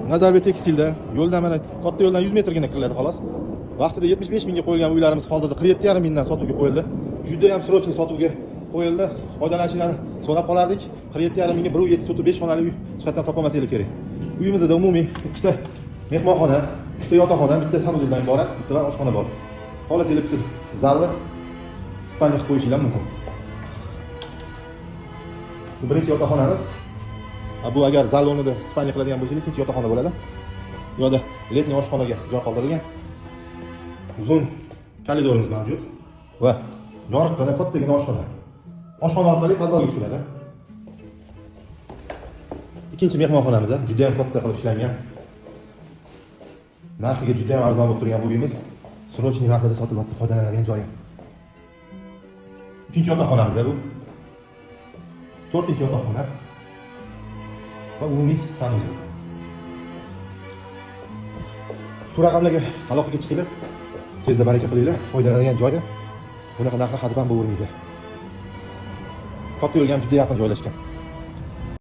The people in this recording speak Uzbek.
Nazarbek Tekstilda yo'ldan, mana katta yo'ldan 100 metrgina kiriladi xolos. Vaqtida 75 mingga qo'yilgan uylarimiz hozirda 47,5 mingdan sotuvga qo'yildi. Juda ham срочный sotuvga qo'yildi. Foydalanuvchilarni so'rab qolardik. 47,5 mingga 1,7 sotuv 5 xonali uy hech qayerdan topolmasanglar kerak. Uyimizda umumiy ikkita mehmonxona, uchta yotoqxona, bitta санузел dan iborat, bitta va oshxona bor. Xohlasanglar, bitta zalni спальня qilib qo'yishinglar mumkin. Bu birinchi yotoqxonamiz. Bu agar zal o'rnida спальня qiladigan bo'lsangiz, ikkinchi yotoqxona bo'ladi. Bu yoqda летний oshxonaga joy qoldirilgan. Uzun koridorimiz mavjud va yorug'gina, kattagina oshxona. Oshxona orqali podvalga tushiladi. Ikkinchi mehmonxonamiz ham juda ham katta qilib ishlangan. Narxiga juda ham arzon bo'lib turgan bu uyimiz срочный narxida sotilyapti, foydalanadigan joyi. Uchinchi yotoqxonamiz bu. To'rtinchi yotoqxona va umumiy санузел. Shu raqamlarga aloqaga chiqinglar. Tezda baraka qilinglar, foydalanadigan joyi. Bunaqa narxlar hadeb ham bo'lavermaydi. Katta yo'lga ham juda yaqin joylashgan.